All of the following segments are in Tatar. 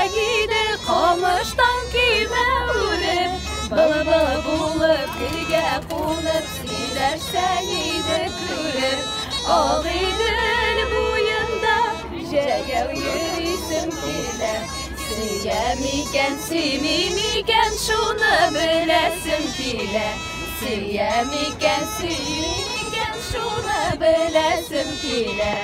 Сөйләшсәң иде камыштан көймә үреп, Былбыл булып гөлгә кунып, сөйләшсәң иде күреп. Агыйдел буенда җәяү йөрисем килә. Сөям икән, сөймим икән, шуны беләсем килә. Сөям икән, сөймим икән, шуны беләсем килә.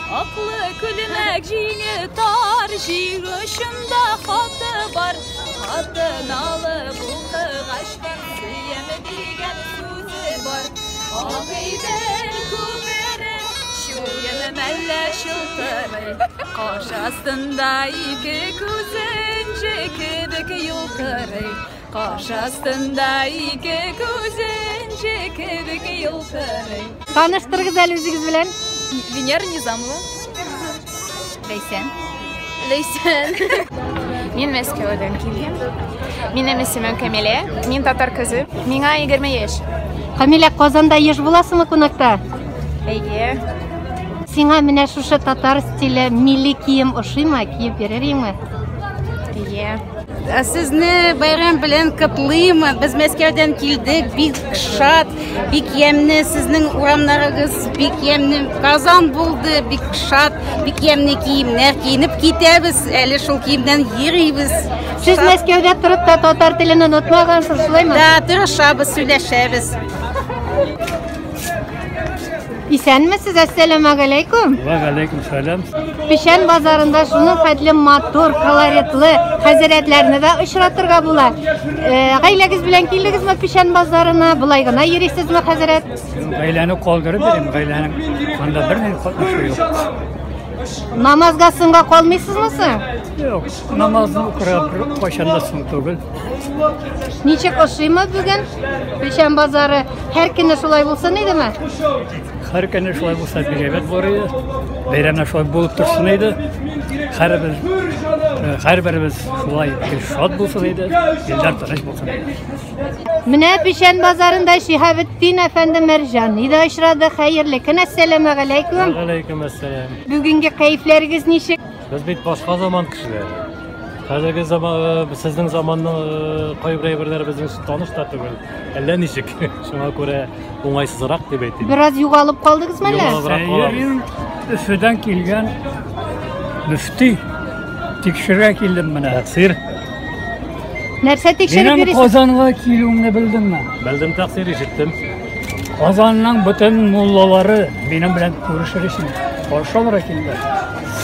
Аклы күлмәк җиңе тар, җиң очында хаты бар. Хатын алып укыгачтан сөям дигән сүзе бар. Агыйдел күпере чуен мәллә чылтырый. Каш астында ике күзе энҗе кебек елтырый. Каш астында ике күзе энҗе кебек елтырый. Таныштырыгыз әле үзегез белән. Венера Низамова. Ләйсән. Ләйсән. Мин Мәскәүдән килгән. Минем исемем Камилә. Мин татар кызы. Миңа 20 яшь. Камилә, Казанда еш буласыңмы кунакта? Әйе. Сиңа менә шушы татар стиле милли кием ошыймы? Киеп йөрер идеңме? Әйе. Сезне бәйрәм белән котлыйм. Без Мәскәүдән килдек. Бик шат, бик ямьле сезнең урамнарыгыз, бик ямьле Казан булды, бик шат, бик ямьле киемнәр киенеп китәбез. Әле шул киемнән йөрибез. Сез Мәскәүдә торып та татар телен онытмагансыз, шулаймы? Да, тырышабыз, сөйләшәбез. Исәнмесез, әссәламәгаләйкүм. Ва галәйкүм сәлам. Печән базарында шуның хәтле матур, колоритлы хәзрәтләрне дә очратырга була. Э, гаиләгез белән килдегезме Печән базарына? Болай гына йөрисезме, хәзрәт? Гаиләне калдырып йөрим, гаиләнең анда бернинди катнашы юк. Намазга соңга калмыйсызмы соң? Юк, намазны укырга бер кайчан да соң түгел. Ничек ошыймы бүген Печән базары? Һәр көне шулай булсын идеме? Һәр көне шулай булса бик әйбәт булыр иде. Бәйрәмнәр шулай булып торсын иде. Һәрбер э, һәрберебез шулай гел шат булсын иде, еллар тыныч булсын иде. Менә Печән базарында Шиһабетдин әфәнде Мәрҗани да очрады. Хәерле көн, әссәламәгаләйкүм. Галәйкүм әссәлам. Бүгенге кәефләрегез ничек? Без бит башка заман кешеләре. Хәзерге заман, э, сезнең заманның э, кайбер әйберләре безнең өчен таныш та түгел. Әллә ничек. Шуңа күрә уңайсызрак дип әйтим. Бераз югалып калдыгызмы әллә? Югалыбрак калабыз. Сәйрин Өфөдән килгән мөфти тикшерергә килдем менә. Тәкъсир. Нәрсә тикшереп Минем йөрисез? Казанга килүемне белдеңме? Белдем тәкъсир, ишеттем. Казанның бөтен муллалары минем белән күрешер өчен каршы алырга килде.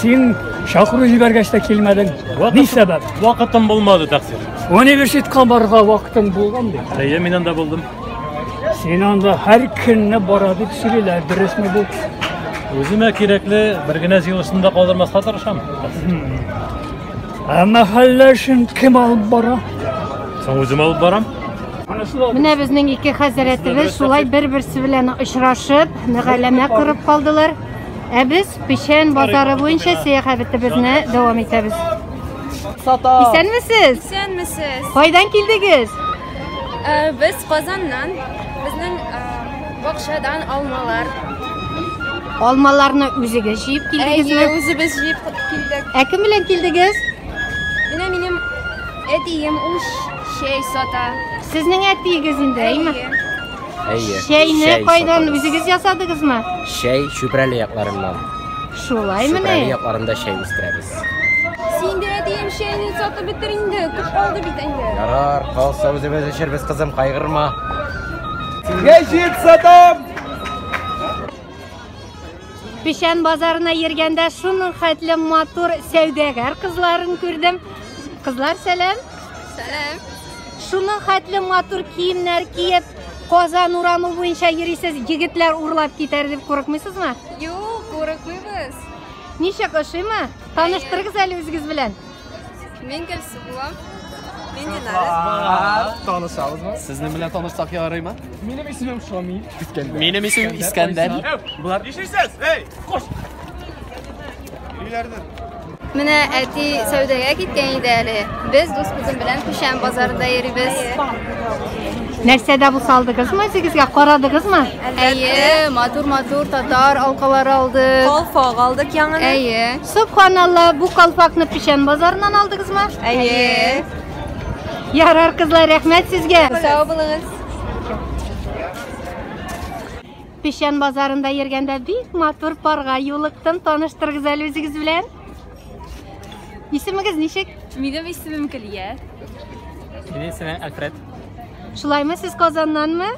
Син чакыру җибәргәч тә килмәдең. Ни сәбәп? Вакытым булмады тәкъсир. Университетка барырга вакытың булган бит. Әйе, мин анда булдым. Син анда һәр көнне бара дип сөйлиләр. Дөресме бу? Үземә кирәкле бер генә җыелышны да калдырмаска тырышам. Ә мәхәллә эшен кем алып бара? Соң үзем алып барам. Менә безнең ике хәзрәтебез шулай бер-берсе белән очрашып, мөгаләмә корып калдылар. Ә без Печән базары буенча сәяхәтебезне дәвам итәбез. Исәнмесез? Исәнмесез. Кайдан килдегез? Э, Без Казаннан. Безнең э, бакчадан алмалар. Алмаларны үзегез җыеп килдегезме? Әйе, үзебез җыеп килдек. Ә кем белән килдегез? Менә минем әтием ул чәй сата. Сезнең әтиегез инде, әйме? Әйе. Әйе. Чәйне чәй кайдан сатабыз. үзегез ясадыгызмы? Чәй Чүпрәле якларыннан. Шулай Чүпрәле мени? якларында чәй үстерәбез. Син дә әтием чәйне сатып бетер инде. Күп калды бит инде. Ярар, калса үзебез эчербез, кызым, кайгырма. Гәҗит сатам! Печән базарына йөргәндә шуның хәтле матур сәүдәгәр кызларын күрдем. Кызлар, сәлам. Сәлам. Шуның хәтле матур киемнәр киеп, Казан урамы буенча йөрисез, егетләр урлап китәр дип курыкмыйсызмы? Юк, курыкмыйбыз. Ничек ошыймы? Таныштырыгыз әле үзегез белән. Мин Гөлсу булам. Мин Динара. Танышабызмы? Сезнең белән танышсак ярыймы? Минем исемем Шамил. Искәндәр. Минем исемем Искәндәр. Болар Нишлисез? Эй, кош! Менә әти сәүдәгә киткән иде әле. Без дус кызым белән Печән базарында йөрибез. Нәрсә дә булса алдыгызмы үзегезгә? Карадыгызмы? Әйе, матур-матур татар алкалары алдык. Калфак алдык яңаны. Әйе. Субханалла, бу калфакны Печән базарыннан алдыгызмы? Әйе. Ярар, кызлар, рәхмәт сезгә. Сау булыгыз. Печән базарында йөргәндә бик матур парга юлыктым. Таныштырыгыз әле үзегез белән. Исемегез ничек? Минем исемем Көлия. Минем исемем Альфред. Шулаймы, сез Казаннанмы?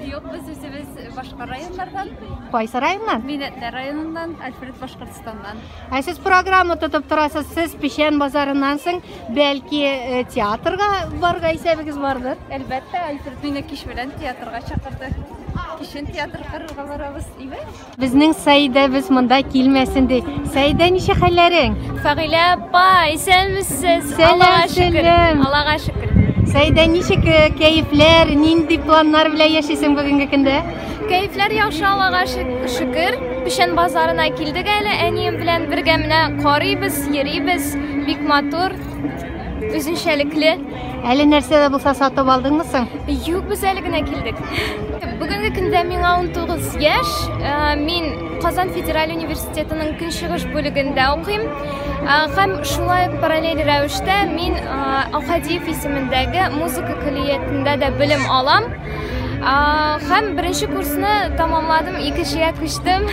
Юк, без үзебез башка районнардан. Кайсы районнан? Мин Әтнә районыннан, Альфред Башкортстаннан. Ә сез программа тотып торасыз, сез Печән базарыннан соң, бәлки э, театрга барырга исәбегез бардыр? Әлбәттә, Альфред мине кич белән театрга чакырды. Кичен театр карарга барабыз, име? Безнең Саидәбез монда килмәсен ди. Саидә, ничек хәлләрең? Фәгыйлә апа, исәнмесез? Сәлам, Аллага шөкер. сәлам. Аллага шөкер. Саидә, ничек э, кәефләр, нинди планнар белән яшисең бүгенге көндә? Кәефләр яхшы, Аллага шөкер. Печән базарына килдек әле әнием белән бергә менә карыйбыз, йөрибез. Бик матур, үзенчәлекле. Әле нәрсә дә булса сатып алдыңмы соң? Юк, без әле генә килдек. Бүгенге көндә миңа 19 яшь. Э, мин Казан федераль университетының көнчыгыш бүлегендә укыйм. Э, һәм шулай ук параллель рәвештә мин э, Аухадиев исемендәге музыка көллиятендә дә белем алам. Һәм беренче курсны тамамладым, икенчегә күчтем.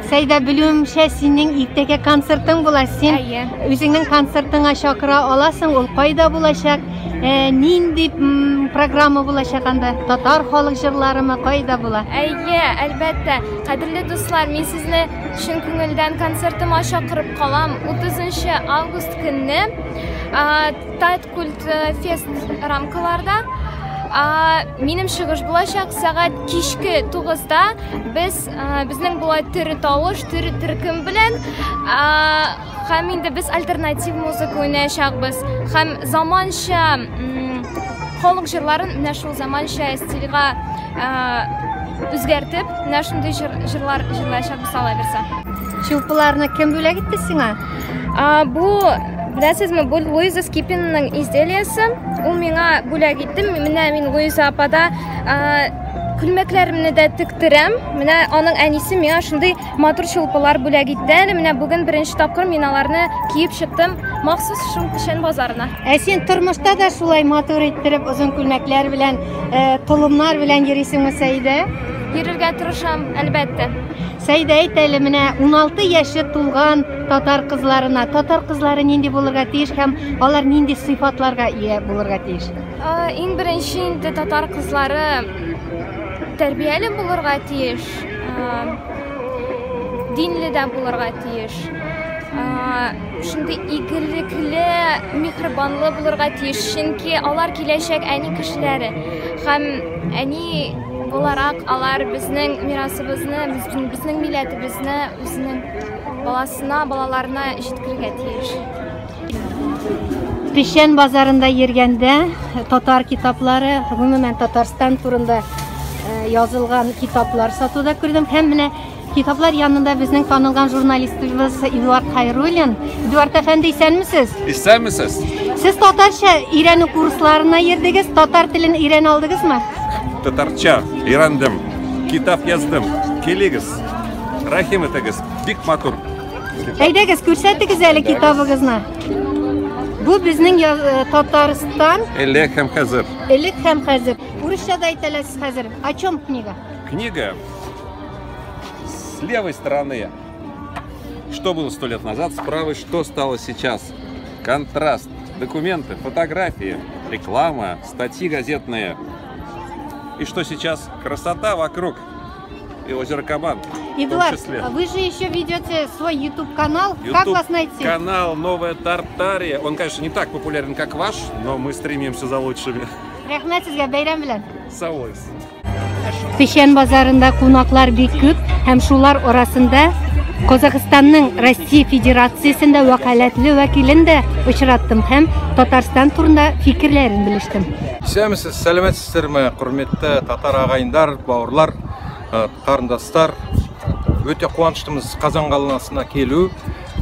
Сәйдә, белүемчә, синең иртәгә концертың була. Син үзеңнең концертыңа чакыра аласың, ул кайда булачак? Э, нинди программа булачак анда? Татар халык җырларымы кайда була? Әйе, әлбәттә. Кадерле дуслар, мин сезне чын күңелдән концертыма чакырып калам. 30 август көнне Тайт культ э, фест рамкаларда минем чыгыш булачак сәгать кичке 9-да без безнең була төре тавыш, төре төркем белән һәм инде без альтернатив музыка уйнаячакбыз һәм заманча халык җырларын менә шул заманча стильга үзгәртеп, менә шундый җырлар җырлаячакбыз алла бирсә. Чулпыларны кем бүләк итте сиңа? Бу, беләсезме, бу Луиза Скипинаның изделиесе. Ул миңа бүләк итте. Менә мин Луиза апада күлмәкләремне дә тектерәм. Менә аның әнисе миңа шундый матур чулпылар бүләк итте әле. Менә бүген беренче тапкыр мин аларны киеп чыктым махсус шул Печән базарына. Ә син тормышта да шулай матур иттереп озын күлмәкләр белән, э, толымнар белән йөрисеңме, Сәидә? Йөрергә тырышам, әлбәттә. Сәидә, әйт әле, менә 16 яше тулган татар кызларына, татар кызлары нинди булырга тиеш һәм алар нинди сыйфатларга ия булырга тиеш? Иң беренче инде татар кызлары тәрбияле булырга тиеш, динле дә булырга тиеш. Шундый игелекле, миһербанлы булырга тиеш, чөнки алар киләчәк әни кешеләре һәм әни буларак алар безнең мирасыбызны, безнең милләтебезне үзенең баласына, балаларына җиткерергә тиеш. Печән базарында йөргәндә татар китаплары, гомумән Татарстан турында э, язылган китаплар сатуда күрдем һәм менә китаплар янында безнең танылган журналистыбыз Эдуард Хайруллин. Эдуард әфәнде, исәнмесез? Исәнмесез. Сез татарча өйрәнү курсларына йөрдегез, татар телен өйрәнә алдыгызмы? Татарча өйрәндем, китап яздым. Килегез, рәхим итегез, бик матур. Әйдәгез, күрсәтегез әле китабыгызны. Бу безнең э, Татарстан. Элек һәм хәзер. Элек һәм хәзер. Урысча да әйтә аласыз хәзер. О чем книга? Книга с левой стороны. Что было сто лет назад, с правой что стало сейчас? Контраст, документы, фотографии, реклама, статьи газетные. И что сейчас? Красота вокруг. И озеро Кабан. Эдуард, вы же еще ведете свой YouTube-канал. Как вас найти? Канал Новая Тартария. Он, конечно, не так популярен, как ваш, но мы стремимся за лучшими. Рәхмәт сезгә, бәйрәм белән. Сау булыгыз. Печән базарында кунаклар бик күп һәм шулар арасында Казахстанның Россия Федерациясендә вәкаләтле вәкилен дә очраттым һәм Татарстан турында фикерләрен белештем. Исәнмесез, сәләмәтсездерме, құрметті татар ағайындар, бауырлар, э, қарындастар. Өте қуаныштымыз Қазан қаласына келу.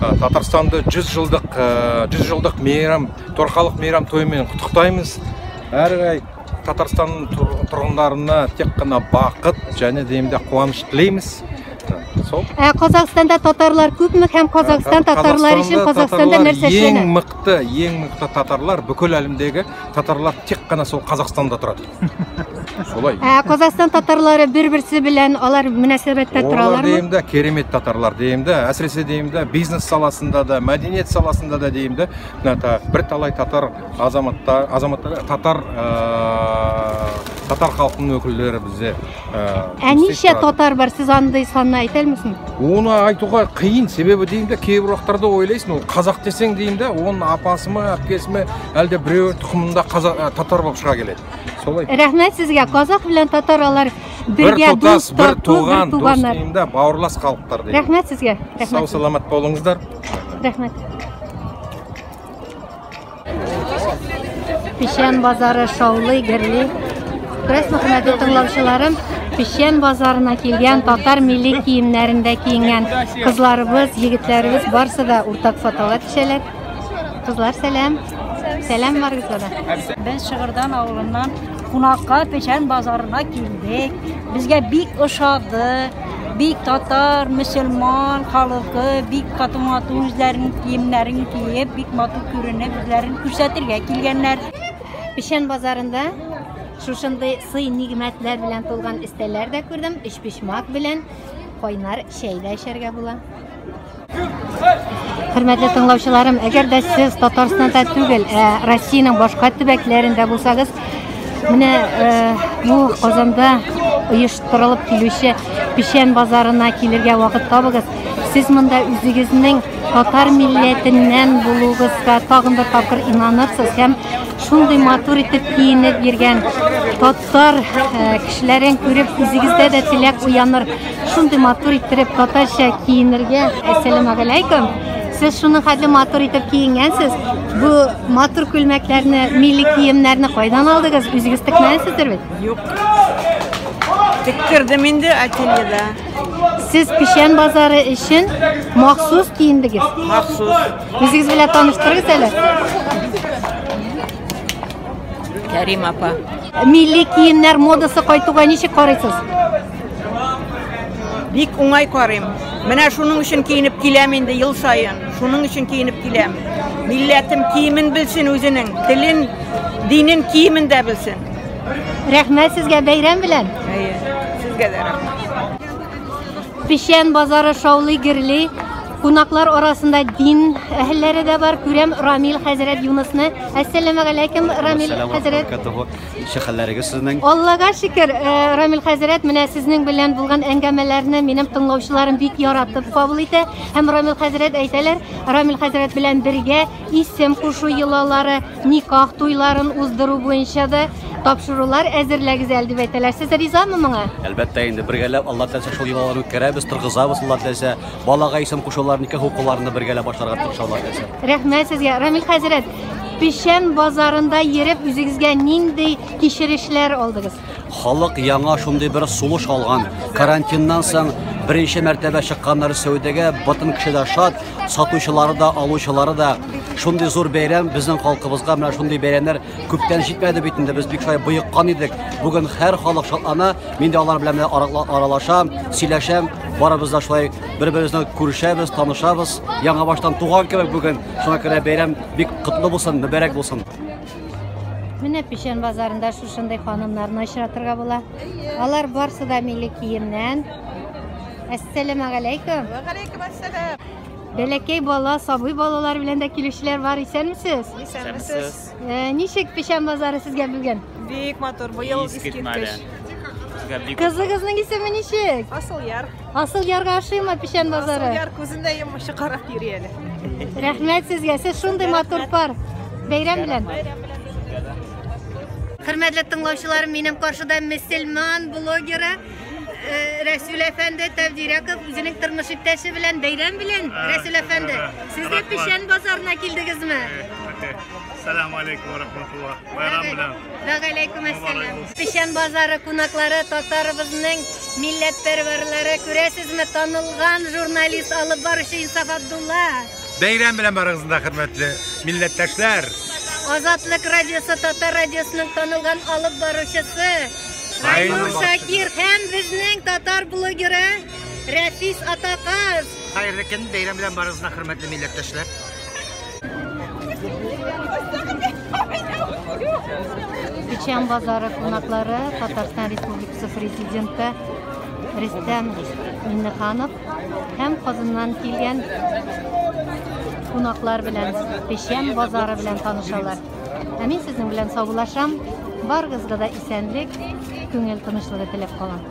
Э, Татарстанды 100 жылдық, 100 э, жылдық мейрам, торқалық мейрам тойымен құттықтаймыз. Әрі қарай Татарстан тұрғындарына тек қана бақыт және деймін де қуаныш тілейміз. Сол. Ә Казахстанда татарлар күпме һәм Казахстан татарлары өчен Казахстанда нәрсә Ең эшләнә? мықты, ең мықты татарлар бүкіл әлемдегі татарлар тек қана сол Қазақстанда тұрады. Солай. Ә Казахстан татарлары бер-берсе белән алар мөнәсәбәттә Олар торалармы? деймін да, керемет татарлар деймін да, әсіресе деймін да, бизнес саласында да, мәдениет саласында да деймін да, мына та бірталай татар азаматтар, азаматтар, татар, татар халқының өкілдері бізде. Ә жұмыс ничә істеп тұрады. татар бар? Сез андый санны әйтә алмыйсызмы? Оны айтуға қиын, себебі деймін да, кейбір уақыттарда ойлайсың, ол қазақ десең деймін да, оның апасы ма, әпкесі ме, әлде біреуі тұқымында қазақ, татар болып шыға келеді. Солай. Рәхмәт сезгә. Казах белән татар алар Бір бергә тұтас, дус, бір тату, бер туған, дос туганнар. деймін да, бауырлас халықтар деймін. Рәхмәт сезгә. Сау Рәхмәт. саламат болыңыздар. Рәхмәт. Печән базары шаулый, гөрли. Күрәсезме, хөрмәтле тыңлаучыларым, Печән базарына килгән татар милли киемнәрендә киенгән кызларыбыз, егетләребез барсы да уртак фотога төшәләр. Кызлар, сәлам. Сәлам барыгызга да. Без Шыгырдан авылыннан кунакка Печән базарына килдек. Безгә бик ошады. Бик татар, мөселман халкы бик каты матур үзләренең киемнәрен киеп, бик матур күренеп, үзләрен күрсәтергә килгәннәр. Печән базарында шушындый сый-нигъмәтләр белән тулган өстәлләр дә күрдем. Өчпочмак белән кайнар чәй дә эчәргә була. Хөрмәтле тыңлаучыларым, әгәр дә сез Татарстанда түгел, ә Россиянең башка төбәкләрендә булсагыз, менә бу Казанда оештырылып килүче Печән базарына килергә вакыт табыгыз. Сез монда үзегезнең татар милләтеннән булуыгызга тагын бер тапкыр инанырсыз һәм шундый матур итеп киенеп йөргән татар кешеләрен күреп үзегездә дә теләк уяныр. Шундый матур иттереп татарча киенергә. Әссәламү алейкум. Сез шуның хәтле матур итеп киенгәнсез. Бу матур күлмәкләрне, милли киемнәрне кайдан алдыгыз? Үзегез текмәгәнсездер бит? Юк. Тектердем инде ательеда. Сез Печән базары өчен махсус киендегез. Махсус. Үзегез белән таныштырыгыз әле. Кәрим апа. Милли киемнәр модасы кайтуга ничек карыйсыз? Бик уңай карыйм. Менә шуның өчен киенеп киләм инде ел саен. Шуның өчен киенеп киләм. Милләтем киемен белсен үзенең, телен, динен киемен дә белсен. Рәхмәт сезгә, бәйрәм белән. Әйе, сезгә дә рәхмәт. Печән базары шаулый, гөрли. Кунаклар арасында дин әһелләре дә бар. Күрәм Рамил хәзрәт Юнысны. Әссәламү алейкум, Рамил хәзрәт. Ничек хәлләрегез сезнең? Аллага шөкер, Рамил хәзрәт, менә сезнең белән булган әңгәмәләрне минем тыңлаучыларым бик яратып кабул итә. Һәм Рамил хәзрәт әйтәләр, Рамил хәзрәт белән бергә исем кушу йолалары, никах туйларын уздыру буенча да тапшырулар әзерләгез әле дип әйтәләр. Сез ризамы моңа? Әлбәттә инде бергәләп Алла теләсә шул йолаларны үткәрәбез, торгызабыз Алла теләсә. Балага исем кушулар, никах укуларны бергәләп башларга тырышабыз Алла теләсә. Рәхмәт сезгә, Рамил хәзрәт. Печән базарында йөреп үзегезгә нинди кичерешләр алдыгыз? Халык яңа шундый бер сулыш алган. Карантиннан соң беренче мәртәбә чыкканнар сәүдәгә, бөтен кеше дә шат, сатучылары да, алучылары да. Шундый зур бәйрәм безнең халкыбызга, менә шундый бәйрәмнәр күптән җитмәде бит инде, без бик шулай боеккан идек. Бүген һәр халык шатлана, мин дә алар белән аралашам, сөйләшәм, барыбыз да шулай бер-беребезне күрешәбез, танышабыз. Яңа баштан туган кебек бүген. Шуңа күрә бәйрәм бик котлы булсын, мөбарәк булсын. Менә Печән базарында шушындый ханымнарны очратырга була. Алар барсы да милли киемнән. Әссәламү алейкум. Ва алейкум ассалам. Бәләкәй бала, сабый балалар белән дә килүчеләр бар. Исәнмесез? Исәнмесез. Ничек Печән базары сезгә бүген? Бик матур, быел искиткеч. Кызыгызның исеме ничек? Асылъяр. Асылъярга ошыймы Печән базары? Асылъяр күзен дә йоммыйча карап йөри әле. Рәхмәт сезгә. Сез шундый матур пар. Бәйрәм белән. Хөрмәтле тыңлаучыларым, минем каршыда мөселман блогеры Рәсүл әфәнде Тәвдиряков үзенең тормыш иптәше белән бәйрәм белән. Рәсүл әфәнде, сез дә Печән базарына килдегезме? Сәлам алейкум ва рахматуллах. Байрам белән. Ва алейкум әссәлам. Печән базары кунаклары, татарыбызның милләтпәрвәрләре, күрәсезме, танылган журналист, алып баручы Инсаф Абдулла. Бәйрәм белән барыгызны да, хөрмәтле милләттәшләр. Азатлык радиосы, Татар радиосының танылган алып баручысы Айнур Шакир һәм безнең татар блогеры Рәфис Атаказ. Хәерле көн, бәйрәм белән барыгызны, хөрмәтле милләттәшләр. Печән базары кунаклары Татарстан Республикасы Президенты Рөстәм Миңнеханов һәм Казаннан килгән кунаклар белән Печән базары белән танышалар. Ә мин сезнең белән саубуллашам. Барыгызга да исәнлек, күңел тынычлыгы теләп калам.